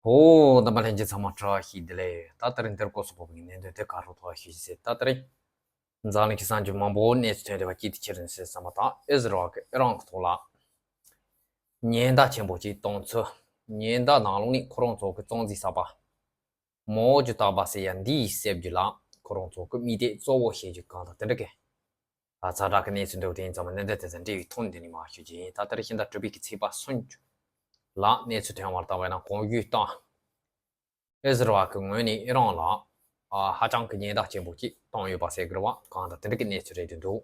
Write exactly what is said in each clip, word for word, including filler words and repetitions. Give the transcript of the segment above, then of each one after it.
ཨོ། རྣམ་པ་ལྷན་རྒྱས་ཚང་མ་བཀྲ་ཤིས་བདེ་ལེགས། ད་ལྟ་རིང་འདིར་སྐོར་སོགས་པོ་གི་གནད་དོན་དེ་ག་རུ་ཐོག་ཞུ་ཞིག་ཟེར། ད་ལྟ་རིང་འཛམ་གླིང་གི་ས་འཇུ་མང་པོ་གནས་ཚུལ་ཐོན་བསྡད་པ་ཅིག་དེ་ཕྱིར་ཟེར་བསམ་པ་དང་། ཨི་ཟི་རལ་གྱིས་ཨི་རན་གྱི་ཐོག་ལ་ཉེན་བརྡ་ཆེན་པོ་ཅིག་བཏང་ཚུལ། ཉེན་བརྡ་ནང་ལོགས་ནས་ཁོ་རང་ཚོ་གི་རྩ་འཛིན་གསར་པ་མའོ་ཇི་ཏག་པ་ཟེར་ཡ་འདིའི་གསར་འགྱུར་ལ་ཁོ་རང་ཚོ་གི་དམིགས་གཏད་གཙོ་བོ་བྱེད་རྒྱུ་གང་དང་དེ་འདྲ་གི་ཛ་དྲག་གི་གནས་ཚུལ་འདུག་དེ་ཡིན་ཙང་མ་གནད་དོན་དེ་ཚོ་འབྲེལ་བའི་ཐོག་ནས་འདི་ནས་མར་ཞུ་རྒྱུ་ཡིན། ད་ལྟར་ཕྱི་ཟླ་དྲུག་པའི་གི་ཚེས་པ་སུམ་ཅུ་ལ་གནས་ཚུལ་ཐོན་བར་བལྟ་བས་ན་གོང་ཞུས་ལྟར་ཨི་ཟི་རལ་གྱི་ངོས་ནས་ཨི་རན་ལ་ཨ་ཧ་ཅང་གི་ཉེན་བརྡ་ཆེན་པོ་ཅིག་བཏང་ཡོད་པ་ཟེར་དགོས་རེད་བ། གང་དང་དེ་འདྲ་གི་གནས་ཚུལ་རེད་འདུག་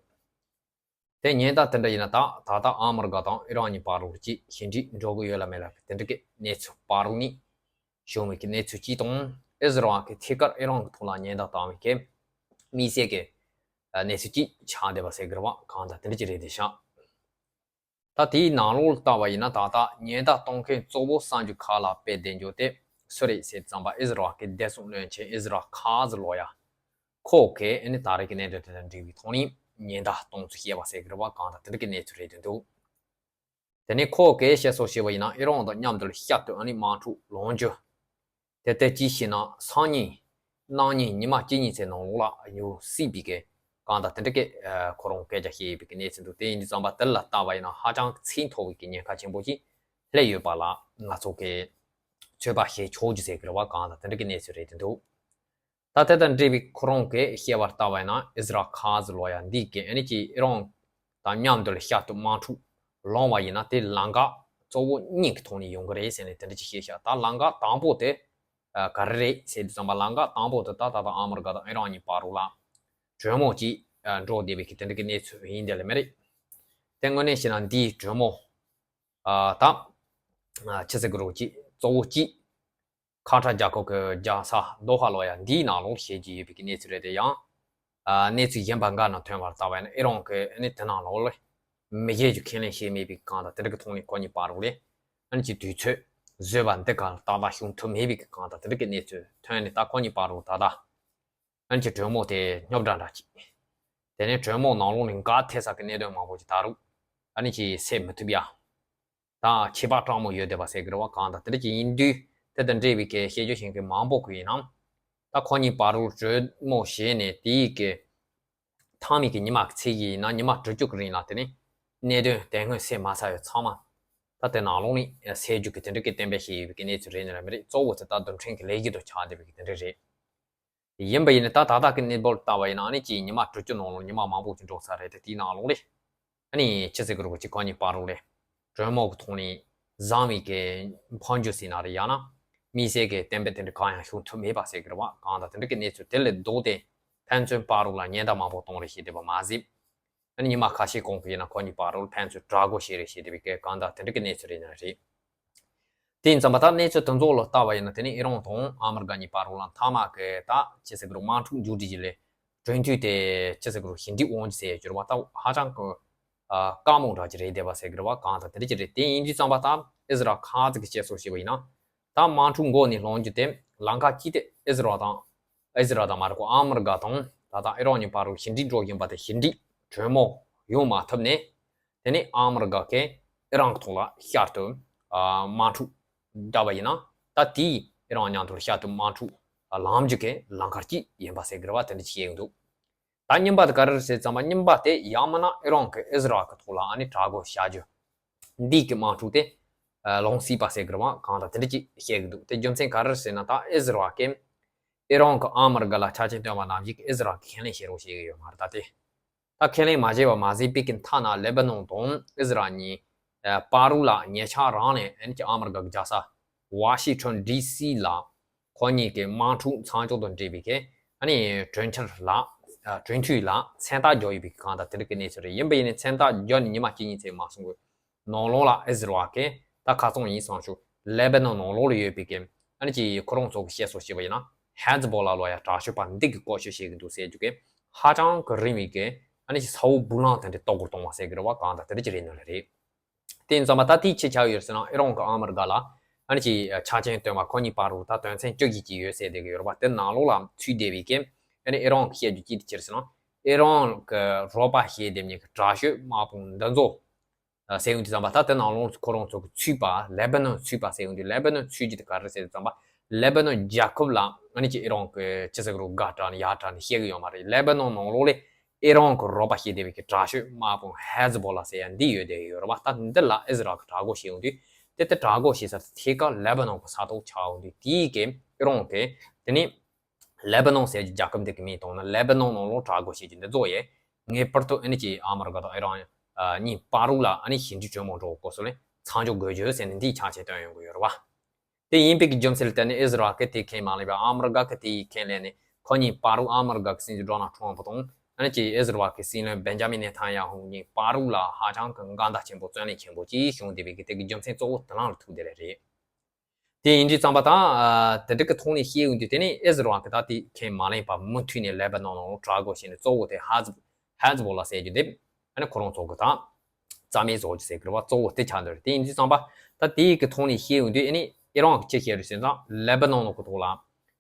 དེ་ཉེན་བརྡ་དེ་འདྲ་ཡིན་ན་ད་ད་ལྟ་ཨ་མི་རི་ཀ་དང་ཨི་རན་གཉིས་བར་ལ་ཅིག་ཞི་འགྲིག་འགྲོ་གི་ཡོད་ལ་མེད་ལ་དེ་འདྲ་གི་གནས་ཚུལ་བར་ལ་ནས་བྱུང་བའི་གི་གནས་ཚུལ་གཅིག་དང་། ཨི་ཟི་རལ་གྱིས་ཐད་ཀར་ཨི་རན་གྱི་ཐོག་ལ་ཉེན་བརྡ་བཏང་བའི་གི་དམིགས་བསལ་གྱི་གནས་ཚུལ་གཅིག་ཆགས་བསྡད་པ་ཟེར་དགོས་རེད་བ། གང་དང་དེ་འདྲ་ཅིག་རེད་དེ་ཤག་ད་དེའི་ནང་ལོགས་ལ་བལྟ་བ་ཡིན་ན་ད་ལྟ་ཉེན་བརྡ་གཏོང་མཁན་གཙོ་བོ་གསར་འགྱུར་ཁག་ལ་དཔེ་བསྡད་རྒྱུ་དེ་སུ་རེད་ཟེར་བསམ་པ། ཨི་ཟི་རལ་གྱི་བདེ་སྲུང་བློན་ཆེན་ཨི་ཟི་རལ་ཁ་ཛི་ལོ་ཡ། ཁོ་གིས་ཨ་ནི་ད་རེས་ཀྱི་གནད་དོན་དེ་དང་འབྲེལ་བའི་ཐོག་ནས་ཉེན་བརྡ་གཏོང་ཚུལ་བཤད་པ་ཟེར་གྱི་རེད་བ། གང་དང་དེ་འདྲ་གི་གནས་ཚུལ་རེད་དེ་འདུག་དེ་ནས་ཁོ་གིས་བཤད་སྲོལ་བྱས་པ་ཡིན་ན་ཨི་རན་དང་མཉམ་དུ་བསྐྱར་དུ་ཨ་ནི་དམག་འཁྲུག་ལངས་རྒྱུ་དེ་ལྟར་ཅིག་བྱས་ན་སང་ཉིན་གནངས་ཉིན་ཉི་མ་གཅིག་གཉིས་ཚེ་ནང་ལོགས་ལ་ཡོང་སྲིད་པའི་གི་གང་དང་དེ་འདྲ་གི་ཁོ་རང་སྐད་ཆ་བཤད་ཡོད་པའི་གི་གནས་ཚུལ་འདུག་དེ་ཡིན་དུས་ཙམ་པ་དེ་ལ་བལྟ་བ་ཡིན་ན་ཧ་ཅང་ཚད་མཐོ་བའི་གི་ཉེན་ཁ་ཆེན་པོ་ཅིག་སླེབས་ཡོད་པ་ལ་ང་ཚོ་གིས་ཚོད་དཔག་བྱེད་ཆོག་རྒྱུ་ཟེར་གྱི་རེད་བ། གང་དང་དེ་འདྲ་གི་གནས་ཚུལ་རེད་དེ་འདུག་ད་དེ་དང་འབྲེལ་བའི་ཁོ་རང་གིས་བཤད་པར་ལྟ་བ་ཡིན་ན་ཨི་ཟི་རལ་ཁ་ཛི་ལོ་ཡ་འདི་གིས་ཨ་ནི་ཅིག་ཨི་རན་དང་མཉམ་དུ་བསྐྱར་དུ་དམག་འཁྲུག་ལངས་པ་ཡིན་ན་དེ་ལམ་ཁ་གཙོ་བོ་གཉིས་ཀྱི་ཐོག་ནས་ཡོང་གི་རེད་ཟེར་ནས་དེ་འདྲ་ཅིག་བཤད་ཤག་ད་ལམ་ཁ་དང་པོ་དེ་ག་རེ་རེད་ཟེར་དུས་ཙམ་པ་ལམ་ཁ་དང་པོ་དེ་ད་ད་ལྟ་ཨ་མི་རི་ཀ་དང་ཨི་རན་གཉིས་བར་ལ་གྲོས་མོལ་ཅིག་འགྲོ་བསྡད་པའི་གི་དེ་འདྲ་གི་གནས་ཚུལ་ཡིན་དེ་ལ་མེད་རེད། དེ་དངོས་གནས་བཤད་ན་འདིའི་གྲོས་མོལ་ད་ཆི་ཟེར་གི་རེད་ཅིག་གཙོ་བོ་ཅིག་ཁ་ཏར་རྒྱལ་ཁབ་ཀྱི་རྒྱལ་ས་དོ་ཧ་ལོ་ཡ་འདིའི་ནང་ལོགས་བཤད་ཀྱི་ཡོད་པའི་གནས་ཚུལ་རེད་དེ། ཡང་གནས་ཚུལ་གཞན་པ་འགའ་ནང་ཐོན་པར་ལྟ་བ་ཡིན་ན་ཨི་རན་གྱིས་ཨ་ནི་དེ་ནང་ལོགས་ལ་མི་བརྗེད་རྒྱུ་ཁས་ལེན་བྱས་མེད་པའི་གང་དང་དེ་འདྲ་གི་ཐོག་ནས་ཁོ་གཉིས་བར་ལ་ཨ་ནི་ཅིག་དུས་ཚོད་བཟོས་པ་འདི་ག་ལ་ཏག་ཏག་བྱུང་ཐུབ་མེད་པའི་གང་དང་དེ་འདྲ་གི་གནས་ཚུལ་ཐོན་ནས་ད་ཁོ་གཉིས་བར་ལ་ད་ལྟ་ཨ་ནི་ཅིག་གྲོས་མོལ་དེ་རྙོག་དྲ་འདྲ་ཅིག་དེ་ནས་གྲོས་མོལ་ནང་ལོགས་ནས་འགག་ཐེབས་ས་གི་གནད་དོན་མང་པོ་ཅིག་ད་རུང་ཨ་ནི་ཅིག་སེལ་མི་ཐུབ་ཡ། དང་ཁྱད་པར་སྤྲང་མོ་ཡོད་བསྡད་པ་ཟེར་གི་རེད་བ། གང་དང་དེ་འདྲ་ཅིག་ཡིན་དུས་དེ་དང་འབྲེལ་བའི་གི་བཤད་རྒྱུ་ཞིག་གི་མང་པོ་གི་ཡིན་ནམ། ད་ཁོ་གཉིས་བར་རུ་གྲོས་མོལ་བྱས་ནས་དེའི་གི་མཐའ་མའི་གི་ཉི་མ་གི་ཚེས་ཀྱི་ཡིན་ན་ཉི་མ་དྲུག་ཅུ་གི་རིང་ལ་དེ་ནི་གནད་དོན་དེ་སྔོན་སེལ་མ་ཚར་བའི་ཚང་མ་ད་དེ་ནང་ལོགས་ནས་སེལ་རྒྱུ་གི་དེ་འདྲ་གི་གཏན་འབེབས་བྱས་ཡོད་པའི་གི་གནས་ཚུལ་རེད་ནི་ར་མི་རེད། གཙོ་བོ་དེ་ད་རྡུལ་ཕྲན་གི་ལས་གཞི་དུ་ཆགས་བསྡད་པའི་གི་དེ་འདྲ་རེད། ཡིན་པ་ཡིན་ན་ད་ད་ལྟ་གི་གནས་བབ་ལྟ་བ་ཡིན་ན་ཨ་ནི་ཅིག་ཉི་མ་དྲུག་ཅུ་ནང་ལོགས་ཉི་མ་མང་པོ་ཅིག་འགྲོ་ཚར་རེད་དེ་དེའི་ནང་ལོགས་ལས་ཨ་ནི་ཅི་ཟེར་གི་རེད་གོ་ཅིག་ཁོ་གཉིས་བར་ལོགས་ལས་གྲོས་མོལ་གི་ཐོག་ནས་བཟང་བའི་གི་འཕོ་འགྱུར་ཟེར་ན་རེད། ཡང་ན་དམིགས་བསལ་གི་གཏན་འབེབས་དེ་འདྲ་གང་ཡང་བྱུང་ཐུབ་མེད་པ་ཟེར་གི་རེད་བ། གང་དང་དེ་འདྲ་གི་གནས་ཚུལ་དེ་ལས་ལྡོག་སྟེ་ཕན་ཚུན་བར་ལོགས་ལ་ཉེན་བརྡ་མང་པོ་གཏོང་རེས་བྱས་བསྡད་པ་མ་ཟད། ཨ་ནི་ཉི་མ་ཁ་ཤས་གོང་གི་ཡིན་ན་ཁོ་གཉིས་བར་ལོགས་ཕན་ཚུན་དགྲ་སྒོ་བྱེད་རེས་བྱས་བསྡད་པའི་གི་གང་དང་དེ་འདྲ་གི་གནས་ཚུལ་རེད་ན་རེད། དེ་ཡིན་ཙམ་པ་ད་གནས་ཚུལ་དེ་ཚོ་ལ་ལྟ་བ་ཡིན་ན་དེ་ནི་ཨི་རན་དང་ཨ་མི་རི་ཀ་གཉིས་བར་ལ་མཐའ་མ་གི་ད་ཅི་ཟེར་གི་རེད་དམག་འཁྲུག་མཇུག་སྒྲིལ་རྒྱུ་ལས་གྲོས་མཐུན་དེ་ཅི་ཟེར་གི་རེད་ཞི་འགྲིག་དབང་ཆ་ཟེར་གྱུར་བ་ད་ཧ་ཅང་གི་ཨ་དཀའ་མོ་འདྲ་ཅིག་རེད་བསྡད་པ་ཟེར་གི་རེད་བ། གང་དང་དེ་འདྲ་ཅིག་རེད། དེ་ཡིན་དུས་ཙམ་པ་ད་ཨི་ཟི་རལ་ཁ་ཙིག་གི་བཤད་སྲོལ་བྱས་པ་ཡིན་ན་ད་དམག་འཁྲུག་འགོ་ནས་སློང་རྒྱུ་དེ་ལམ་ཁ་གཅིག་དེ་ཨི་ཟི་རལ་དང་ཨི་ཟི་རལ་དང་མ་རེད་གོ་ཨ་མི་རི་ཀ་དང་ད་ལྟ་ཨི་རན་གཉིས་བར་ལ་ཞི་འགྲིག་འགྲོ་བཞིན་པ་དེ་ཞི་འགྲིག་གྲོས་མོལ་ཡོང་མ་ཐུབ་ནས། དེ་ནས་ཨ་མི་རི་ཀ་གིས་ཨི་རན་གྱི་ཐོག་ལ་བསྐྱར་དུ་ཨ་དམག་འཁྲུག་བརྒྱབ་པ་ཡིན་ན་ད་དེས་ཨི་རན་མཉམ་དུ་བསྐྱར་དུ་དམག་འཁྲུག་ལངས་རྒྱུ་གི་ལམ་ཁ་གཅིག་ཡིན་པ་ཟེར་གི་རེད་བ། དེ་འདྲ་ཅིག་བཤད་ཀྱི་འདུག་ད་གཉིས་པ་དེ་ག་རེ་རེད་ཟེར་ཙམ་པ་གཉིས་པ་དེ་ཡང་མིན་ན་ཨི་རན་གྱིས་ཨི་ཟི་རལ་གྱི་ཐོག་ལ་ཨ་ནི་དྲག་རྒོལ་བྱ་རྒྱུ་འདི་གི་དམག་འཁྲུག་དེ་ལངས་སྲིད་པ་ཟེར་གི་རེད་བ། གང་ལྟར་དེ་འདྲ་ཅིག་བཤད་ཀྱི་འདུག་དེ་རྒྱུ་མཚན་ག་རེ་རེད་ཟེར་ན་ད་ཨི་ཟི་རལ་གྱིས་ཨི་རན་གྱིས་ཨ་མི་རི་ཀ་ལ་ཆ་རྐྱེན་བཏོན་པ་ནང་བཞིན་ཨི་ཟི་རལ་གྱིས་ཁས་ལེན་བྱེད་རོགས་བྱེད་ཀྱི་ཡོད་མ་རེད་ད་དེ། ད་ཁས་ལེན་མ་བྱས་པ་མ་ཟད་པའི་གི་མཐའ་ན་ལེ་བྷ་ནོན་དང་ཨི་ཟི་རལ་གཉིས་བར་ལ་ཉེ་ཆར་རང་ནས་ཨ་ནི་ཅིག་ཨ་མི་རི་ཀ་གི་རྒྱལ་ས་ཝ་ཤིང་ཊོན་ཌི་སི་ལ་ཁོ་གཉིས་ཀྱི་དམག་འཁྲུག་མཚམས་འཇོག་དང་འབྲེལ་བའི་གི་ཨ་ནི་གྲོས་འཆར་ལ་གྲོས་མཐུན་ལ་མཚན་རྟགས་བརྒྱབ་ཡོད་པའི་གི་གང་ལྟར་དེ་འདྲ་གི་གནས་ཚུལ་རེད། ཡིན་པ་ཡིན་ནའི་མཚན་རྟགས་བརྒྱབ་ནས་ཉི་མ་གཅིག་གཉིས་ཙམ་མ་སོང་གི་ནང་ལོགས་ལ་ཨི་ཟི་རལ་གྱིས་ད་ཁ་སང་ཡིན་སང་ཞུ་ལེ་བྷ་ནོན་ནང་ལོགས་ལ་ཡོད་པའི་གི་ཨ་ནི་ཅིག་ཁོ་རང་ཚོ་གི་བཤད་སྲོལ་བྱས་པ་ཡིན་ན་ཧེ་ཛི་བྷོ་ལ་ལོ་ཡ་དྲག་ཤོས་པ་འདི་གི་བཀོལ་སྤྱོད་བྱེད་ཀྱི་འདུག་ཟེར་རྒྱུ་གི་ཧ་ཅང་གི་རིང་བའི་གི་ཨ་ནི་ཅིག་ས་འོག་སྦུག་ལམ་དེ་འདྲ་གཏོར་རྒོལ་གཏོང་བ་ཟེར་གི་རེད་བ། གང་ལྟར་དེ་འདྲ་ཅིག་རེད་ནི་ལ་རེད། དེ་ཡིན་ཙང་མ་ད་དེའི་ཆེད་ཆགས་ཡོད་ཟེར་ན་ཨི་རན་གྱིས་ཨ་མི་རི་ཀ་ལ་ཨ་ནི་ཅིག་ཆ་རྐྱེན་བཏོན་པ་ཁོ་གཉིས་བར་དུ་ད་དོན་ཚན་བཅུ་བཞི་ཅིག་ཡོད་ཟེར་བསྡད་ཀྱི་ཡོད་རེད་པ། དེ་ནང་ལོགས་ལ་ཚུད་བསྡད་པའི་གི་ཨ་ནི་ཨི་རན་གྱིས་བཤད་རྒྱུ་ཅི་ཟེར་ན་ཨི་རན་གྱི་རོགས་པ་བྱེད་བསྡད་མཁན་གྱི་དྲག་ཤོས་དམག་དཔུང་འདི་ཚོ་ ཟེར་ཡོང་དུས་ཙམ་པ། ད་དེ་ནང་ལོགས་ཁོ་རང་ཚོ་གི་ཚུད་པ། ལེ་བ་ནོན་ཚུད་པ་ཟེར་ཡོང་དུས། ལེ་བ་ནོན་ཚུད་རྒྱུ་དེ་ག་རེ་ཟེར་དུས་ཙམ་པ། ལེ་བ་ནོན་རྒྱལ་ཁབ་ལ་ཨ་ནི་ཅིག་ཨི་རན་གི་ཅི་ཟེར་གི་རེད། དགའ་དྲགས་ནས་ཡ་དྲགས་ནས་བཤད་གི་ཡོད་མ་རེད། ལེ་བ་ནོན་ནང་ལོགས་ལ་ཨི་རན་གི་རོགས་པ་བྱེད་བསྡད་པའི་གི་དྲག་ཤོས་དམག་དཔུང་ཧེ་ཛི་བོ་ལ་ཟེར་ཡ་འདི་ཡོད་བསྡད་ཡོད་རེད་པ། ད་འདི་ལ་ཨི་ཟི་རལ་གི་དྲག་རྒོལ་བྱེད་ཡོང་དུས། དེ་ལྟར་དྲག་རྒོལ་བྱེད་ས་དེ་ཐད་ཀར་ལེ་བ་ནོན་གི་ས་ཐོག་ཆགས་ཡོང་དུས། དེའི་གི་ཨི་རན་གི་དེ་ནི་ལེ་བ་ནོན་ཟེར་གྱི་རྒྱལ་ཁབ་འདི་གི་མིང་བཏོན་ན། ལེ་བ་ནོན་ནང་ལོགས་དྲག་རྒོལ་བྱེད་ཀྱི་འདི་ཚོ་ཡས་ངེས་པར་དུ་ཨ་ནི་ཅིག་ཨ་མི་རི་ཀ་དང་ཨི་རན་གཉིས་བར་རུ་ལ་ཨ་ནི་ཞི་འགྲིག་གྲོས་མོལ་འགྲོ་དགོས་སོ་ལས་མཚམས་འཇོག་དགོས་རྒྱུ་ཟེར་ནས་འདིའི་ཕྱག་ཆེན་བཏོན་ཡོང་གི་ཡོད་རེད་པ། དེ་ཡིན་པའི་གི་རྒྱུ་མཚན་ལ་བརྟེན་ནས་ཨི་ཟི་རལ་གི་དེའི་ཁས་མ་ལེན་པ། ཨ་མི་རི་ཀ་གི་དེའི་ཁས་ལེན་ནས། ཁོ་གཉིས་བར་རུ་ཨ་མི་རི་ཀ་གི་སྲིད་འཛིན་ཌོ་ནལ་ཊམ་ཕུ་དང་ཨ་ནི་ཅིག་ཨི་ཟི་རལ་གི་སྲིད་བློན་བེན་ཇ་མིན་ནེ་ཐན་ཡ་ཧུ་གཉིས་བར་རུ་ལ་ཧ་ཅང་གི་འགལ་ཟླ་ཆེན་པོ། བརྩོན་ལེན་ཆེན་པོ་ཅིག་བྱུང་བསྡད་པའི་གི་དེ་གི་རྒྱུ་མཚན་གཙོ་བོ་དེ་ནང་ལ་ཐུག་བསྡད་པ་རེད། དེ་ཡིན་དུས་ཙམ་པ་ད་དེ་འདྲ་གི་ཐོག་ནས་བཤད་ཡོང་དུས། དེ་ནས་ཨི་ཟི་རལ་གི་ད་དེ་ཁས་མ་ལེན་པ་མུ་མཐུད་ནས་ལེ་བ་ནོན་ནང་ལོགས་དྲག་རྒོལ་བྱས་ནས། གཙོ་བོ་དེ་ཧེ་ཛི་ཧེ་ཛི་བོ་ལ་ཟེར་རྒྱུ་དེ་ཨ་ནི་ཁོ་རང་ཚོ་གི་ད་རྩ་མེད་བཟོ་རྒྱུ་ཟེར་གི་རེད་པ། གཙོ་བོ་དེ་ཆགས་འདུག་རེད། དེ་ཡིན་དུས་ཙམ་པ་ད་དེའི་གི་ཐོག་ནས་བཤད་ཡོང་དུས། ཨ་ནི་ཨི་རན་གི་ཅི་བཤད་རེད་ཟེར་ན། ལེ་བ་ནོན་ནང་གི་ཐོག་ལ་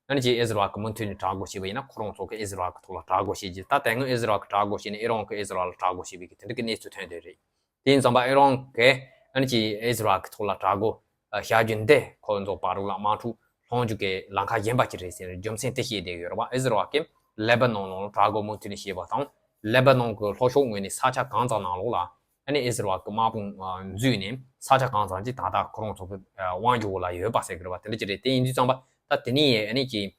ཨ་ནི་ཅིག་ཨི་ཟི་རལ་གི་མུ་མཐུད་ནས་དྲག་རྒོལ་བྱས་པ་ཡིན་ན། ཁོ་རང་ཚོ་གི་ཨི་ཟི་རལ་གི་ཐོག་ལ་དྲག་རྒོལ་བྱེད་ཀྱི། ད་དེ་སྔོན་ཨི་ཟི་རལ་གི་དྲག་རྒོལ་བྱས་ནས་ཨི་རན་གི་ཨི་ཟི་རལ་ལ་དྲག་རྒོལ་བྱས་པའི་གི་དེ་འདྲ་གི་གནས་ཚུལ་ཐོན་བསྡད་རེད། དེ་ཡིན་ཙམ་པ་ཨི་རན་གི་ཨ་ནི་ཅིག་ཨི་ཟི་རལ་གི་ཐོག་ལ་དྲག་རྒོལ་བྱ་རྒྱུ་འདི་ཁོ་ཚོ་བར་རུ་ལ་དམག་འཁྲུག་སློང་རྒྱུ་གི་ལམ་ཁ་གཞན་པ་ཅིག་རེད་ཟེར་ནས་རྒྱུ་མཚན་དེ་བཤད་བསྡད་ཡོད་རེད་པ། ཨི་ཟི་རལ་གི་ལེ་བ་ནོན་ནང་ལ་དྲག་རྒོལ་མུ་མཐུད་ནས་བྱས་པ་དང་། ལེ་བ་ནོན་གི་ལྷོ་ཕྱོགས་ངོས་ནས་ས་ཆ་གང་ཙམ་ནང་ལོགས་ལ་ཨ་ནི་ཨི་ཟི་རལ་གི་དམག་དཔུང་འཛུལ་ནས། ས་ཆ་གང་ཙམ་ཅིག་ད་ལྟ་ཁོ་རང་ཚོ་གི་དབང་སྒྱུར་འོག་ལ་ཡོད་པ་ཟེར་གི་རེད་པ། དེ་འདྲ་ཅིག་རེད། དེ་ཡིན་དུས་ཙམ་པ་ད་དེ་ནས་ཨ་ནི་ཅིག་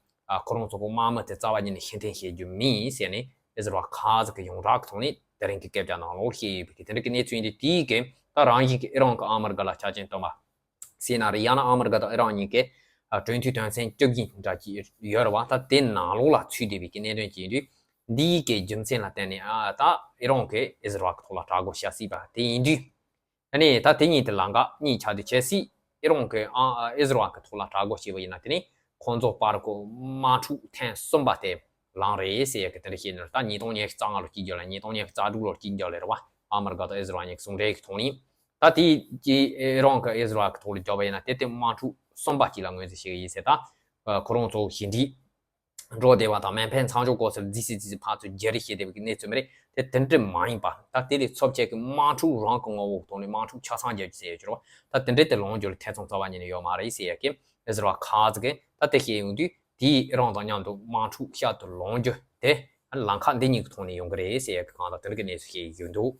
ཁོ་རང་ཚོ་གི་དམག་མི་དེ་རྩ་བ་ཉིད་ནས་ཕྱིར་འཐེན་བྱེད་རྒྱུ་མིན་ཟེར་ནས་ཨི་ཟི་རལ་ཁ་ཟིག་གི་ཡོངས་གྲགས་ཀྱི་ཐོག་ནས་དེ་རིང་གི་སྐད་ཆ་ནང་ལོགས་བཤད་ཡོད་པའི་གི་དེ་འདྲ་གི་གནས་ཚུལ་ཡིན་དུས། དེའི་གི་ད་རང་བཞིན་གི་ཨི་རན་གི་ཨ་མི་རི་ཀ་ལ་ཆ་རྐྱེན་སྟོན་པ་ཟེར་ན་རེད། ཡང་ན་ཨ་མི་རི་ཀ་དང་ཨི་རན་གཉིས་ཀས་གྲོས་མཐུན་དོན་ཚན་བཅུ་བཞི་འདྲ་ཅིག་ཡོད་རེད་པ། ད་དེ་ནང་ལོགས་ལ་ཚུད་བསྡད་པའི་གི་གནད་དོན་ཅིག་ཡིན་དུས། འདིའི་གི་རྒྱུ་མཚན་ལ་བརྟེན་ནས་ཨ་ད་ཨི་རན་གིས་ཨི་ཟི་རལ་གི་ཐོག་ལ་དྲག་རྒོལ་བྱ་སྲིད་པ་དེ་ཡིན་དུས། ཨ་ནི་ད་དེ་གཉིས་དེ་ལམ་ཁ་གཉིས་ཆགས་དུས། གལ་སྲིད་ཨི་རན་གིས་ཨ་ཨི་ཟི་རལ་གི་ཐོག་ལ་དྲག་རྒོལ་བྱས་པ་ཡིན་ན། དེ་ནི་ཁོང་ཚོ་བར་གི་དམག་འཁྲུག་ཐེངས་གསུམ་པ་དེ་ལངས་རེད་ཟེར་ཡ་གི་དེ་འདྲ་བཤད་ནས། ད་ཉིས་སྟོང་ཉི་ཤུ་རྩ་ལྔ་ལོར་སྐྱེས་རྒྱུ་ལ། ཉིས་སྟོང་ཉི་ཤུ་རྩ་དྲུག་ལོར་སྐྱེས་རྒྱུ་ལ་རེད་པ། ཨ་མི་རི་ཀ་དང་ཨི་ཟི་རལ་གཉིས་ཀྱི་ཟུང་འབྲེལ་གྱི་ཐོག་ནས། ད་དེ་གི་ཨི་རན་གིས་ཨི་ཟི་རལ་གི་ཐོག་ལ་རྒྱབ་པ་ཡིན་ན། དེ་དེ་དམག་འཁྲུག་གསུམ་པ་གཅིག་ལ་ངོས་འཛིན་བྱེད་ཀྱི་ཡིན་ཟེར། ད་ཁོ་རང་ཚོ་ཞི་འགྲིག་འགྲོ་བསྡད་པ་དང་། མེ་འཕེན་མཚམས་འཇོག་དགོས་ཟེར་རྫིག་སི་རྫིག་སི་ཕར་ཚུར་བརྗེ་རེས་བྱེད་བསྡད་པའི་གནས་ཚུལ་མ་རེད། དེ་དེ་འདྲ་མ་ཡིན་པ། ད་དེ་ལས་ཚབས་ཆེ་གི་དམག་འཁྲུག་རང་གི་ངོ་བོ་ཐོག་ནས་དམག་འཁྲུག་ཆ་ཚང་རྒྱག་རྒྱུ་ཟེར་ཡོད་ཀྱི་རེད་པ། ད་དེ་འདྲ་དེ་ལངས་རྒྱུ་ལ་ཐེ་ཚོམ་རྩ་བ་ཉིད་ནས་ཡོད་མ་རེད་ཟེར་ཡ་གི་ཨི་ཟི་རལ་ཁ་ཟིག་གིས་ད་དེ་བཤད་ཡོང་དུས། དེས་ཨི་རན་དང་མཉམ་དུ་དམག་འཁྲུག་བཤལ་དུ་ལངས་རྒྱུ་དེ་ལམ་ཁ་འདི་གཉིས་ཀྱི་ཐོག་ནས་ཡོང་གི་རེད་ཟེར་ཡ་གི་གང་ལྟར་དེ་འདྲ་གི་གནས་ཚུལ་བཤད་ཡོད་འདུག་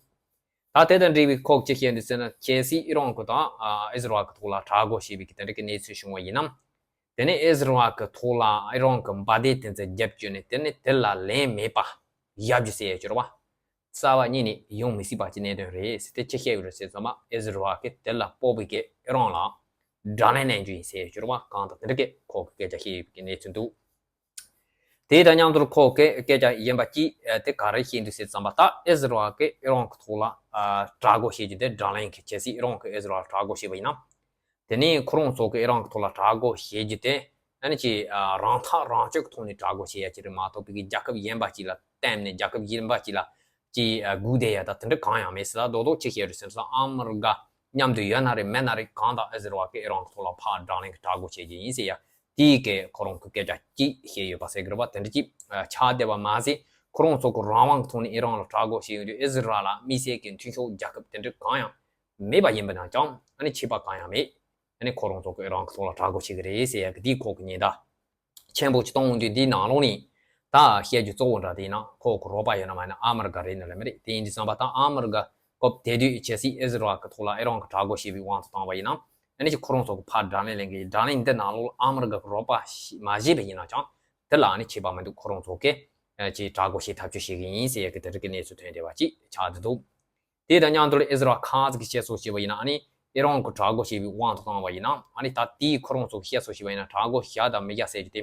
ད་དེ་དང་འབྲེལ་བའི་ཁོག་ཅི་བཤད་འདུག་ཟེར་ན། གལ་སྲིད་ཨི་རན་གི་དང་ཨི་ཟི་རལ་གི་ཐོག་ལ་དྲག་རྒོལ་བྱས་པའི་གི་དེ་འདྲ་གི་གནས་ཚུལ་བྱུང་བ་ཡིན་ན། དེ་ནས་ཨི་ཟི་རལ་གི་ཐོག་ལ་ཨི་རན་གི་འབར་མདེལ་དེ་ཚོ་བརྒྱབ་བཅུག་ནས། དེ་ནས་དེ་ལ་ལན་མེད་པ་བཞག་རྒྱུ་ཟེར་ཡ་ཅིག་རེད་པ། རྩ་བ་ཉིད་ནས་ཡོང་མི་སྲིད་པ་གི་གནད་དོན་རེད་ཟེར། དེ་ཅི་བཤད་ཡོད་རེད་ཟེར་ཙམ་པ། ཨི་ཟི་རལ་གིས་དེ་ལ་དཔོག་པའི་གི་ཨི་རན་ལ་དགྲ་ལན་ལེན་རྒྱུ་ཡིན་ཟེར་ཡ་ཅིག་རེད་པ། གང་ལྟར་དེ་འདྲ་གི་ཁོག་གི་སྐད་ཆ་བཤད་ཡོད་པའི་གི་གནས་ཚུལ་འདུག་དེ་དང་མཉམ་དུ་ཁོག་གི་སྐད་ཆ་གཞན་པ་གཅིག་དེ་ག་རེ་བཤད་འདུག་ཟེར་ཙམ་པ། ད་ཨི་ཟི་རལ་གིས་ཨི་རན་གི་ཐོག་ལ་དྲག་རྒོལ་བྱེད་རྒྱུ་དེ་དགྲ་ལན་གི། གལ་སྲིད་ཨི་རན་གིས་ཨི་ཟི་རལ་ལ་དྲག་རྒོལ་བྱས་པ་ཡིན་ན། དེ་ནས་ཁོ་རང་ཚོ་གིས་ཨི་རན་གི་ཐོག་ལ་དྲག་རྒོལ་བྱེད་རྒྱུ་དེ་ཨ་ནི་ཅིག་རང་ཐག་རང་གཅོད་ཀྱི་ཐོག་ནས་དྲག་རྒོལ་བྱེད་ཡ་ཅིག་རེད་མ་གཏོགས་པའི་གི་རྒྱལ་ཁབ་གཞན་པ་ཅིག་ལ་བརྟེན་ནས། རྒྱལ་ཁབ་གཞན་པ་ཅིག་ལ་ཅིག་སྒུག་བསྡད་ཡ་ད་དེ་འདྲ་གང་ཡང་མེད་ཟེར། ད་རྡོག་རྡོག་ཅི་བཤད་རེད་ཟེར་ན། ཨ་མི་རི་ཀ་མཉམ་དུ་ཡོད་ན་རེད་མེད་ན་རེད། གང་ལྟར་ཨི་ཟི་རལ་གིས་ཨི་རན་གི་ཐོག་ལ་ཕར་དགྲ་ལན་གི་དྲག་རྒོལ་བྱེད་རྒྱུ་ཡིན་ཟེར་ཡ། དེའི་གི་ཁོ་རང་གི་སྐད་ཆ་གཅིག་བཤད་ཡོད་པ་ཟེར་གི་རེད་པ། དེ་འདྲ་ཅིག་ཆགས་བསྡད་པ་མ་ཟད། ཁོ་རང་ཚོ་གི་རང་དབང་གི་ཐོག་ནས་ཨི་རན་ལ་དྲག་རྒོལ་བྱེད་ཡོང་དུས། ཨི་ཟི་རལ་ལ་དམིགས་བསལ་གི་མཐུན་ཕྱོགས་རྒྱལ་ཁབ་དེ་འདྲ་གང་ཡང་མེད་པ་ཡིན་པ་ན་ཅང་ཨ་ནི་ཁྱད་པར་གང་ཡང་མེད། ཨ་ནི་ཁོ་རང་ཚོ་གིས་ཨི་རན་གི་ཐོག་ལ་དྲག་རྒོལ་བྱེད་གི་རེད་ཟེར་ཡ་གི་དེའི་ཁོག་གི་ཉེན་བརྡ་ཆེན་པོ་ཅིག་གཏོང་ཡོང་དུས། འདིའི་ནང་ལོགས་ནས་ད་བཤད་རྒྱུ་གཙོ་བོ་འདྲ་དེ་ཡིན་ན། ཁོ་གི་རོགས་པ་ཡོད་ན་མ་ཡིན་ན་ཨ་མི་རི་ཀ་རེད་ན་ལ་མི་རེད། དེ་ཡིན་དུས་ཙམ་པ་ད་ཨ་མི་རི་ཀ་སྐབས་དེ་དུས་གལ་སྲིད་ཨི་ཟི་རལ་གི་ཐོག་ལ་ཨི་རན་གིས་དྲག་རྒོལ་བྱས་པའི་དབང་དུ་བཏང་བ་ཡིན་ན། ཨ་ནི་ཅིག་ཁོ་རང་ཚོ་གིས་ཕར་དགྲ་ལན་ལེན་གི། དགྲ་ལན་འདི་ནང་ལོགས་ལ་ཨ་མི་རི་ཀ་གི་རོགས་པ་ཞིག་མ་བྱས་པ་ཡིན་ན་ཅང་དེ་ལ་ཨ་ནི་ཁྱད་པར་མི་འདུག་ཁོ་རང་ཚོ་གིས་ཨ་ཅིག་དྲག་རྒོལ་བྱེད་ཐབས་ཇུས་བྱེད་གི་ཡིན་ཟེར་ཡ་གི་དེ་འདྲ་གི་གནས་ཚུལ་ཐོན་བསྡད་པ་ཅིག་ཆགས་བསྡད་འདུག་དེ་དང་མཉམ་དུ་ཨི་ཟི་རལ་ཁ་ཟིག་གིས་བཤད་སྲོལ་བྱས་པ་ཡིན་ན། ཨ་ནི་ཨི་རན་གིས་དྲག་རྒོལ་བྱས་པའི་དབང་དུ་བཏང་བ་ཡིན་ན། ཨ་ནི་ད་དེའི་ཁོ་རང་ཚོ་གིས་བཤད་སྲོལ་བྱས་པ་ཡིན་ན། དྲག་རྒོལ་བྱ་དང་མི་བྱ་ཟེར་རྒྱུ་དེ།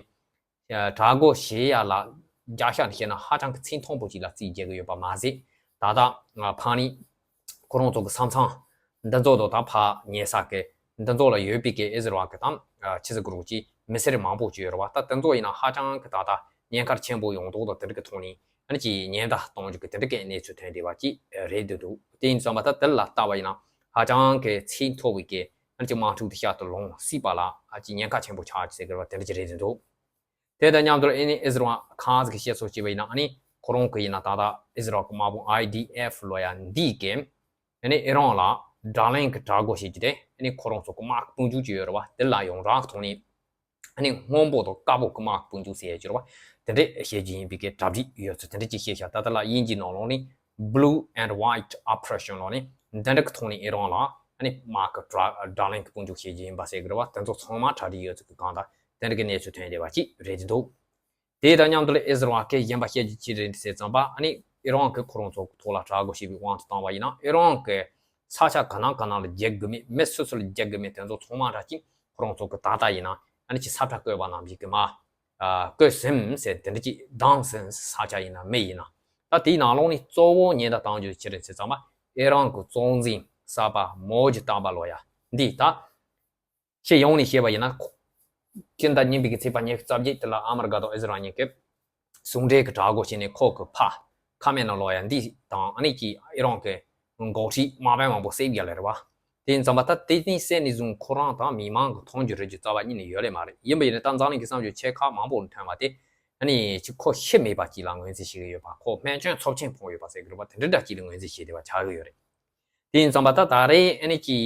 དྲག་རྒོལ་བྱེད་ཡ་ལ་རྒྱ་ཤ་ནས་བཤད་ན་ཧ་ཅང་གི་ཚད་མཐོན་པོ་ཅིག་ལ་རྩིས་རྒྱག་གི་ཡོད་པ་མ་ཟད། ད་ལྟ་ཕ་ནི་ཁོ་རང་ཚོ་གི་ས་མཚམས་འདི་ཚོ་དང་། ད་ཕར་ཉེ་ས་གི་འདི་ཚོ་ལ་ཡོད་པའི་གི་ཨི་ཟི་རལ་གི་དང་ཆི་ཟེར་དགོས་རེད། ཅིག་མི་སེར་མང་པོ་ཅིག་ཡོད་རེད་པ། ད་དེ་ཚོ་ཡིན་ན་ཧ་ཅང་གི་ད་ལྟ་ཉེན་ཁ་ཆེན་པོ་ཡོང་མདོག་དང་། དེ་འདྲ་གི་ཐོག་ནས་ཨ་ནི་ཅིག་ཉེན་བརྡ་གཏོང་རྒྱུ་གི་དེ་འདྲ་གི་གནས་ཚུལ་ཐོན་བསྡད་པ་ཅིག་རེད་འདུག་དེ་ཡིན་ཙམ་པ་ད་དེ་ལ་ལྟ་བ་ཡིན་ན་ཧ་ཅང་གི་ཚད་མཐོ་བའི་གི་ཨ་ནི་ཅིག་དམག་འཁྲུག་དེ་བཤལ་དུ་ལོང་སྲིད་པ་ལ་ཨ་ཅིག་ཉེན་ཁ་ཆེན་པོ་ཆགས་ཀྱི་ཟེར་བ་དེ་འདྲ་ཅིག་རེད་འདུག་དེ་དང་མཉམ་དུ་ཨ་ནི་ཨི་ཟི་རལ་ཁ་ཟིག་གིས་བཤད་སྲོལ་བྱས་པ་ཡིན་ན། ཨ་ནི་ཁོ་རང་གི་ཡིན་ན་ད་ལྟ་ཨི་ཟི་རལ་གི་དམག་དཔུང་ཨའི་ཌི་ཨེཕ་ལབ་ཡ་འདི་གིས་ཨ་ནི་ཨི་རན་ལ་ དགྲ་ལན་གྱི་དྲག་རྒོལ་བྱེད་རྒྱུ་དེ་ཨ་ནི་ཁོ་རང་ཚོ་གི་དམག་དཔུང་འཇུག་ཅིག་ཡོད་རེད་བ། དེ་ལ་ཡང་རང་གི་ཐོག་ནས་ཨ་ནི་སྔོན་པོ་དང་དཀར་པོ་གི་དམག་དཔུང་འཇུག་ཟེར་ཡ་ཅིག་ཡོད་རེད་བ། དེ་འདྲས་བྱེད་རྒྱུ་ཡིན་པའི་གི་གྲ་སྒྲིག་ཡོད་ཚུལ་དེ་འདྲས་ཅིག་བཤད་ཤག་ད་ལྟ་ལ་དབྱིན་ཇིའི་ནང་ལོགས་ནས་Blue and White Oppression ལོགས་ནས་འདི་འདྲ་གི་ཐོག་ནས་ཨི་རན་ལ་ཨ་ནི་དམག་གི་དགྲ་དགྲ་ལན་གྱི་དཔུང་འཇུག་བྱེད་རྒྱུ་ཡིན་པ་ཟེར་གི་རེད་བ། དེ་ཚོ་ཚང་མ་གྲ་སྒྲིག་ཡོད་ཚུལ་གི་གང་ལྟར་དེ་འདྲ་གི་གནས་ཚུལ་ཐོན་བསྡད་པ་ཅིག་རེད་འདུག་དེ་དང་མཉམ་དུ་ལ་ཨི་ཟི་རལ་གྱིས་གཞན་པ་བཤད་རྒྱུ་ཅི་རེད་ཟེར་ཙམ་པ། ཨ་ནི་ཨི་རན་གྱིས་ཁོ་རང་ཚོ་ཐོག་ལ་དྲག་རྒོལ་བྱེད་པའི་དབང་དུ་བཏང་བ་ཡིན་ན། ཨི་རན་གྱི་ས་ཆ་ག་ནང་ག་ནང་ལ་རྒྱག་དགོས་མེད། མི་སུ་སུ་ལ་རྒྱག་དགོས་མེད། དེ་ཚོ་ཚང་མ་འདྲ་ཅིག་ཁོ་རང་ཚོ་གི་ད་ལྟ་ཡིན་ན་ཨ་ནི་ཅིག་ས་ཁྲ་བརྐོས་པ་ནང་བཞིན་གྱི་མ་ཨ་བརྐོས་ཟིན་ཟེར་དེ་འདྲ་ཅིག་བཏང་ཟིན། ས་ཆ་ཡིན་ན་མི་ཡིན་ན། ད་དེའི་ནང་ལོགས་ནས་གཙོ་བོ་ཉེན་བརྡ་གཏོང་རྒྱུ་ཅི་རེད་ཟེར་ཙམ་པ། ཨི་རན་གྱི་གཙོ་འཛིན་གསར་པ་མོ་ཇི་ཏཱ་བ་ལོ་ཡ་འདི་ད། ཕྱི་ཡོངས་ནས་བཤད་པ་ཡིན་ན། སྤྱི་ཟླ་གཉིས་པའི་གི་ཚེས་པ་ཉི་ཤུ་རྩ་བརྒྱད་དེ་ལ་ཨ་མི་རི་ཀ་དང་ཨི་ཟི་རལ་གཉིས་ཀྱིས་ཟུང་འབྲེལ་གྱི་དྲག་རྒོལ་བྱས་ནས་ཁོ་གི་ཕ་ཁ་མེ་ན་ལོ་ཡ་འདི་དང་ཨ་ནི་ཀྱི་ཨི་རན་གྱི་འགོ་ཁྲིད་དམག་དཔོན་མང་པོ་བསད་བཞག་ལེ་རེད་བ། དེ་ཡིན་ཙམ་པ་ད་དེ་ནས་བསད་ནས་བཟུང་ཁོ་རང་དང་མི་མང་གི་མཐོང་རྒྱུ་རེ་རྒྱུ་རྩ་བ་ཉིད་ནས་ཡོད་ལེ་མ་རེད། ཡིན་པ་ཡིན་ན་ད་འཛམ་གླིང་གི་བསམ་བློ་ཆེ་ཁག་མང་པོ་ཐོན་པ་དེ་ཨ་ནི་ཅི་ཁོ་ཤི་མེད་པ་ཅིག་ལ་ངོས་འཛིན་བྱེད་ཀྱི་ཡོད་པ། ཁོ་རྨས་སྐྱོན་ཚབས་ཆེན་ཕོག་ཡོད་པ་ཟེར་གྱི་རེད་བ། དེ་འདྲ་འདྲ་ཅིག་ལ་ངོས་འཛིན་བྱེད་བསྡད་པ་ཆགས་ཀྱི་ཡོད་རེད། དེ་ཡིན་ཙམ་པ་ད་ད་རེས་ཨ་ནི་ཀྱི་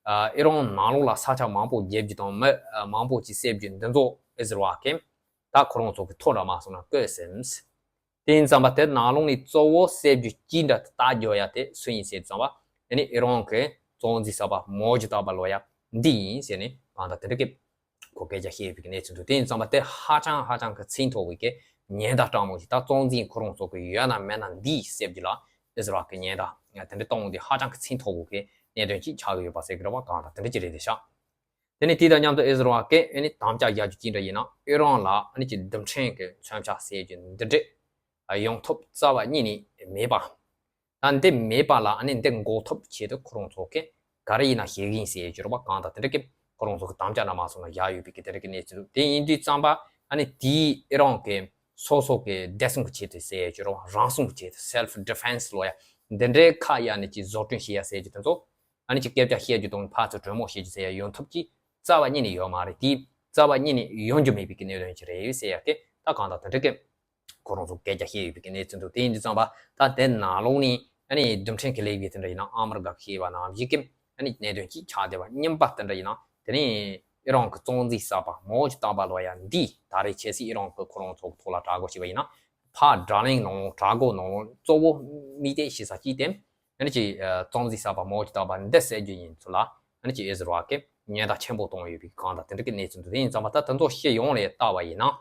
ཨ་ཨི་རན་ནང་ལོགས་ལ་ས་ཆ་མང་པོ་རྒྱབ་རྒྱུ་དང་མི་ཨ་མང་པོ་ཅིག་བསད་རྒྱུ་འདི་ཚོ་ཨི་ཟི་རལ་གྱིས་ད་ཁོ་རང་ཚོ་གི་ཐོག་འདྲ་མ་སོང་ན་བརྐོས་ཟིན། དེ་ཡིན་ཙམ་པ་དེ་ནང་ལོགས་ནས་གཙོ་བོ་བསད་རྒྱུ་གཅིག་འདྲ་དེ་རྟ་རྒྱོབ་ཡ་དེ་སུ་ཡིན་ཟེར་ཙམ་པ། ཨ་ནི་ཨི་རན་གྱི་གཙོ་འཛིན་གསར་པ་མོ་ཇི་ཏཱ་བ་ལོ་ཡ་འདི་ཡིན་ཟེར་ནས་གང་ལྟར་དེ་འདྲ་གི་ཁོ་སྐད་ཆ་བཤད་ཡོད་པའི་གནས་ཚུལ་འདུག་དེ་ཡིན་ཙམ་པ་དེ་ཧ་ཅང་ཧ་ཅང་གི་ཚིག་མཐོ་བའི་གི་ཉེན་བརྡ་སྤྲང་མོ་ཞིག་ད་གཙོ་འཛིན་ཁོ་རང་ཚོ་གི་ཡོད་ན་མེད་ན་འདིའི་གསེབ་ཀྱི་ལ་ཨི་ཟི་རལ་གི་ཉེན་བརྡ་དེ་འདྲ་གཏོང་འདི་ཧ་ཅང་གི་ཚིག་མཐོ་བོ་གི་གནད་དོན་ཅིག་ཆགས་ཀྱི་ཡོད་པ་ཟེར་གི་རེད་བ། གང་ལྟར་དེ་འདྲ་ཅིག་རེད་དེ་ཤག་དེ་ནས་དེ་དང་མཉམ་དུ་ཨི་ཟི་རལ་གི་ཨ་ནི་དམ་བཅའ་རྒྱག་རྒྱུ་ཅི་འདྲ་ཡིན་ན་ཨི་རན་ལ་ཨ་ནི་ཅིག་རྡུལ་ཕྲན་གི་མཚོན་ཆ་ཟེར་རྒྱུ་འདི་འདྲ་ཡོང་ཐབས་རྩ་བ་ཉིད་ནས་མེད་པ། ད་འདི་མེད་པ་ལ་ཨ་ནི་འདི་འགོག་ཐབས་ཆེད་དུ་ཁོ་རང་ཚོ་གིས་ག་རེ་ཡིན་ན་བྱེད་ཀྱི་ཡིན་ཟེར་ཡོད་ཀྱི་རེད་བ། གང་ལྟར་དེ་འདྲ་གི་ཁོ་རང་ཚོ་གི་དམ་བཅའ་འདྲ་མ་སོང་ན་བཞག་ཡོད་པའི་གི་དེ་འདྲ་གི་གནས་ཚུལ་འདུག་དེ་ཡིན་དུས་ཙམ་པ་ཨ་ནི་དེའི་ཨི་རན་གི་སོ་སོ་གི་བདེ་སྲུང་གི་ཆེད་དུ་ཟེར་ཡོད་ཀྱི་རེད་བ། རང་སྲུང་གི་ཆེད་དུ་self defense ལོ་ཡ་འདི་འདྲའི་ཁ་ཡ་ནི་ཅིག་བཟོ་སྐྲུན་བྱེད་ཡ་ཟེར་རྒྱུ་དེ་ཚོ་ཨ་ནི་ཅིག་སྐད་ཆ་བཤད་རྒྱུ་དང་ཕར་ཚུར་གྲོས་མོལ་བྱེད་རྒྱུ་ཟེར་ཡ་ཡོང་ཐབས་ཀྱི་རྩ་བ་ཉིད་ནས་ཡོད་མ་རེད། དེའི་རྩ་བ་ཉིད་ནས་ཡོང་རྒྱུ་མེད་པའི་གི་གནད་དོན་ཅིག་རེད་ཟེར་ཡ་གི་ད་གང་ལྟར་དེ་འདྲ་གི་ཁོ་རང་ཚོ་སྐད་ཆ་བཤད་ཡོད་པའི་གནས་ཚུལ་འདུག་དེ་ཡིན་དུས་ཙམ་པ་ད་དེ་ནང་ལོགས་ནས་ཨ་ནི་རྡུལ་ཕྲན་གྱི་ལས་འགུལ་དེ་འདྲ་ཡིན་ན་ཨ་མི་རི་ཀ་གིས་བཤད་པ་ནང་བཞིན་གྱི་ཨ་ནི་གནད་དོན་གཅིག་ཆགས་བསྡད་པ་རྙིང་པ་དེ་འདྲ་ཡིན་ན། དེ་ནས་ཨི་རན་གྱི་གཙོ་འཛིན་གསར་པ་མའོ་ཇི་ཏཱ་བ་ལོ་ཡ་འདིས་ད་རེས་ཆབ་སྲིད་ཨི་རན་གྱི་ཁོ་རང་ཚོ་གི་ཐོག་ལ་དྲག་རྒོལ་བྱས་པ་ཡིན་ན་ཕར་དགྲ་ལན་ནང་ལོགས་དྲག་རྒོལ་ནང་ལོགས་གཙོ་བོ་དམིགས་གཏད་བྱེད་ས་གཅིག་དེ་ཨ་ནི་ཅིག་གཙོ་འཛིན་གསར་པ་མའོ་ཇི་ཏཱ་བ་འདི་བསད་རྒྱུ་ཡིན་ཚུལ་ལ་ཨ་ནི་ཅིག་ཨི་ཟི་རལ་གྱིས་ཉེན་བརྡ་ཆེན་པོ་བཏང་ཡོད་པའི་གང་ལྟར་དེ་འདྲ་གི་གནས་ཚུལ་འདུག་དེ་ཡིན་ཙམ་པ་ད་དེ་ཚོ་སྤྱི་ཡོངས་ལ་བལྟ་བ་ཡིན་ན།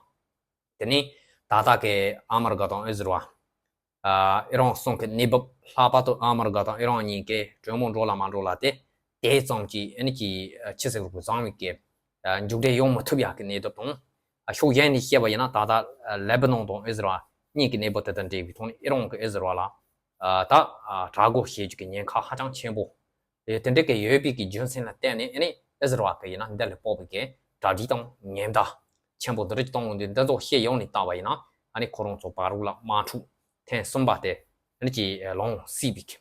དེ་ནས་ད་ལྟ་གི་ཨ་མི་རི་ཀ་དང་ཨི་ཟི་རལ། ཨ་ཨི་རན་གསུམ་གི་གནས་བབ་ལྷག་པར་དུ་ཨ་མི་རི་ཀ་དང་ཨི་རན་གཉིས་ཀས་གྲོས་མོལ་འགྲོ་ལ་མ་འགྲོ་ལ་དེ་དེ་ཙམ་གྱིས་ཨ་ནི་ཀྱི་ཨ་ཕྱི་སྲིད་ལུགས་བཟང་བའི་གི་ཨ་མཇུག་འབྲས་ཡོང་མི་ཐུབ་ཡག་གི་གནས་བབ་དང་། ཨ་ཕྱོགས་གཞན་ནས་བཤད་པ་ཡིན་ན་ད་ལྟ་ཨ་ལེ་བྷ་ནོན་དང་ཨི་ཟི་རལ་གཉིས་ཀྱི་གནས་བབ་དེ་དང་འབྲེལ་བའི་ཐོག་ནས་ཨི་རན་གྱིས་ཨི་ཟི་རལ་ལ་ཨ་ད་ཨ་དྲག་རྒོལ་བྱེད་རྒྱུ་གི་ཉེན་ཁ་ཧ་ཅང་ཆེན་པོ། དེ་དེ་འདྲ་གི་ཡོད་པའི་གི་རྒྱུ་མཚན་ལ་བརྟེན་ནས་ཨ་ནི་ཨི་ཟི་རལ་གྱིས་ཡིན་ན་འདི་ལ་དཔག་པའི་གི་གྲ་སྒྲིག་དང་ཉེན་བརྡ་ཆེན་པོ་འདི་འདྲ་གཏོང་འོང་དུས་འདི་ཚོ་སྤྱི་ཡོངས་ནས་བལྟ་བ་ཡིན་ན་ཨ་ནི་ཁོ་རང་ཚོ་བར་དུ་ལ་དམག་འཁྲུག་ཐེངས་གསུམ་པ་དེ་ཨ་ནི་ཀྱི་ལོངས་སྲིད་པའི་གི་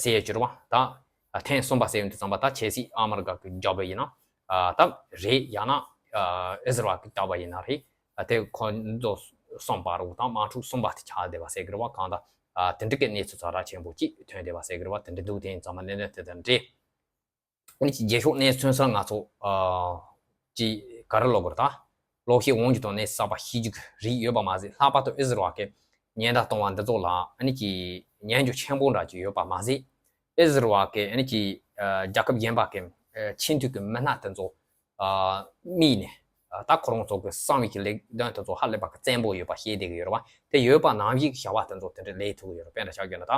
ཟེར་ཡས་ཀྱི་རེད་བ། ད་ཐེངས་གསུམ་པ་ཟེར་ཡོང་དུས་ཙམ་པ་ད་ཆབ་སྲིད་ཨ་མི་རི་ཀ་གི་རྒྱབ་ཡིན་ན་ད་རེད། ཡང་ན་ཨི་ཟི་རལ་གྱི་རྒྱབ་ཡིན་ན་རེད། དེ་ཁོ་ཚོ་གསུམ་བར་དུ་ད་དམག་འཁྲུག་གསུམ་པ་དེ་ཆགས་བསྡད་པ་ཟེར་གི་རེད་བ། གང་ལྟར་དེ་འདྲ་གི་གནས་ཚུལ་ཚ་དྲག་ཆེན་པོ་ཅིག་ཐོན་བསྡད་པ་ཟེར་གི་རེད་བ། དེ་འདྲ་འདུག་དེ་ཡིན་ཙང་མ་གནད་དོན་དེ་དང་འབྲེལ། ཨ་ནི་ཅིག་རྒྱལ་ཤོག་གནས་ཚུལ་སོགས་ང་ཚོ་ཨ་ཅིག་ག་རེ་ལབ་དགོས་རེད། ད་ལོག་བཤད་འོང་རྒྱུ་དང་གནས་གསར་པ་ཤེས་རྒྱུ་གི་རིགས་ཡོད་པ་མ་ཟད། ལྷག་པར་དུ་ཨི་ཟི་རལ་གྱི་ཉེན་བརྡ་གཏོང་བ་འདི་ཚོ་ལ་ཨ་ནི་ཅིག་ཉན་རྒྱུ་ཆེན་པོ་འདྲ་ཅིག་ཡོད་པ་མ་ཟད། ཨི་ཟི་རལ་གྱི་ཨ་ནི་ཅིག་ཨ་རྒྱལ་ཁབ་གཞན་པ་གི་ཨ་ཆེས་མཐོའི་གི་མི་སྣ་དེ་ཚོ་ཨ་དམིགས་ནས་ཨ་ད་ཁོ་རང་ཚོ་གི་གསང་བའི་གི་ལས་དོན་དེ་ཚོ་ཧ་ལས་པ་གི་བཙན་པོ་ཡོད་པ་ཤེས་བསྡད་གི་ཡོད་རེད་བ། དེ་ཡོད་པ་ནང་བཞིན་གི་བྱ་བ་དེ་ཚོ་དེ་འདྲ་ལས་ཐུབ་གི་ཡོད་རེད། དཔེ་འདྲ་ཆ་བཞག་ན་ད།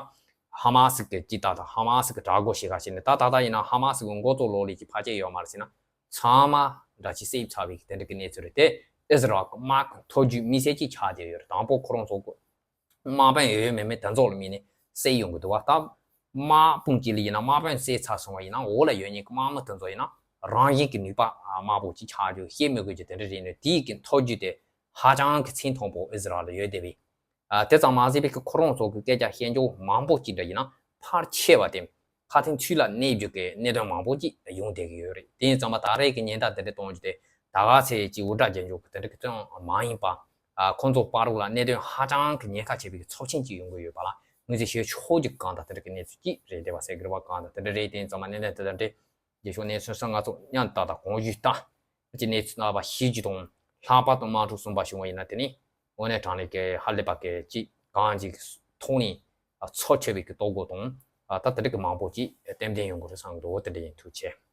ཧ་མ་སི་གི་ཅིག་ད་ད་ཧ་མ་སི་གི་དྲག་རྒོལ་བྱེད་ག་བྱེད་ནས་ད་ད་ད་ཡིན་ན་ཧ་མ་སི་གི་འགོ་གཙོ་ལོག་ལས་ཀྱི་ཕལ་ཆེར་ཡོད་མ་རེད་ཟེར་ན། ཚང་མ་འདྲ་ཅིག་བསད་ཚར་བའི་གི་དེ་འདྲ་གི་གནས་ཚུལ་རེད། དེ་ཨི་ཟི་རལ་གི་དམག་གི་མཐོ་རྒྱུགས་དམིགས་བསལ་ཅིག་ཆགས་བསྡད་ཡོད་རེད། དང་པོ་ཁོ་རང་ཚོ་གི་དམག་དཔོན་ཡོད་ཡོད་མེད་མེད་དེ་ཚོ་ལ་དམིགས་ནས་བསད་ཡོང་གི་འདུག་བ། ད་དམག་དཔུང་གཅིག་ལ་ཡིན་ན་དམག་དཔོན་བསད་ཚར་སོང་བ་ཡིན་ན་འོག་ལ་ཡོད་མཁན་གི་དམག་མི་དེ་ཚོ་ཡིན་ན་རང་བཞིན་གི་ནུས་པ་དམའ་པོ་ཅིག་ཆགས་རྒྱུ་བཤད་མི་དགོས་རྒྱུ་དེ་འདྲ་རེད་ནས། དེའི་གི་མཐོ་རྒྱུགས་དེ་ཧ་ཅང་གི་ཚད་མཐོན་པོ་ཨི་ཟི་རལ་ལ་ཡོད་བསྡད་པས། ཨ་དེ་ཙམ་མ་ཟད་པའི་གི་ཁོ་རང་ཚོ་གི་སྐད་ཆ་བཤད་འཇོག་མང་པོ་ཅིག་འདྲ་ཡིན་ན་ཕལ་ཆེ་བ་དེ་ཁ་ཐེངས་དུས་ལ་གནས་རྒྱུ་གི་གནད་དོན་མང་པོ་ཅིག་ཡོང་བསྡད་ཀྱི་ཡོད་རེད། དེ་ཡིན་ཙང་མ་ད་རེས་ཀྱི་ཉེན་བརྡ་འདི་འདྲ་གཏོང་རྒྱུ་དེ་ད་ག་ཚོད་ཅིག་འུར་སྒྲ་རྒྱག་འཇོག་གི་དེ་འདྲ་གི་ཙམ་མ་ཡིན་པ། ཨ་ཁོང་ཚོ་བར་དུ་ལ་གནད་དོན་ཧ་ཅང་གི་ཉེན་ཁ་ཆེ་བའི་གི་ཚབས་ཆེན་ཅིག་ཡོང་གི་ཡོད་པ་ལ་ དངོས་རྫས་ཞིབ་འཇུག་ཕྱོགས་ཀྱི་གང་དང་དེ་འདྲ་གི་གནས་ཚུལ་ཅིག་རེད། དེ་བ་སེ་གི་ར་བ་གང་དང་དེ་འདྲ་རེད། དེ་ཡིན་ཙང་མ་གནས་ལན་དེ་དང་འདྲེ་རྗེས་ཕྱོགས་གནས་ཚུལ་སོགས་ང་ཚོ་མཉམ་ད་ལྟ་གོང་ཞུས་ལྟ་ཅི་གནས་ཚུལ་རྣམ་པ་ཞིབ་ཅིག་དང་ལྷག་པར་དུ་དམངས་ཁྲོད་གསུམ་པ་བྱུང་བ་ཡིན་ན་དེ་ནི་དངོས་གནས་དྲང་གནས་ཀྱི་ཧ་ལས་པ་གི་ཅིག་གང་ཅིག་ཐོག་ནས་ཚོ་ཆེ་བའི་གི་ལྟོ་གོས་དང་ད་དེ་འདྲ་གི་མང་པོ་ཅིག་ཏན་ཏན་ཡོང་གི་རེད་བསམ་གི་འདུག་དེ་འདྲ་ཡིན། ཐུགས་རྗེ་ཆེ།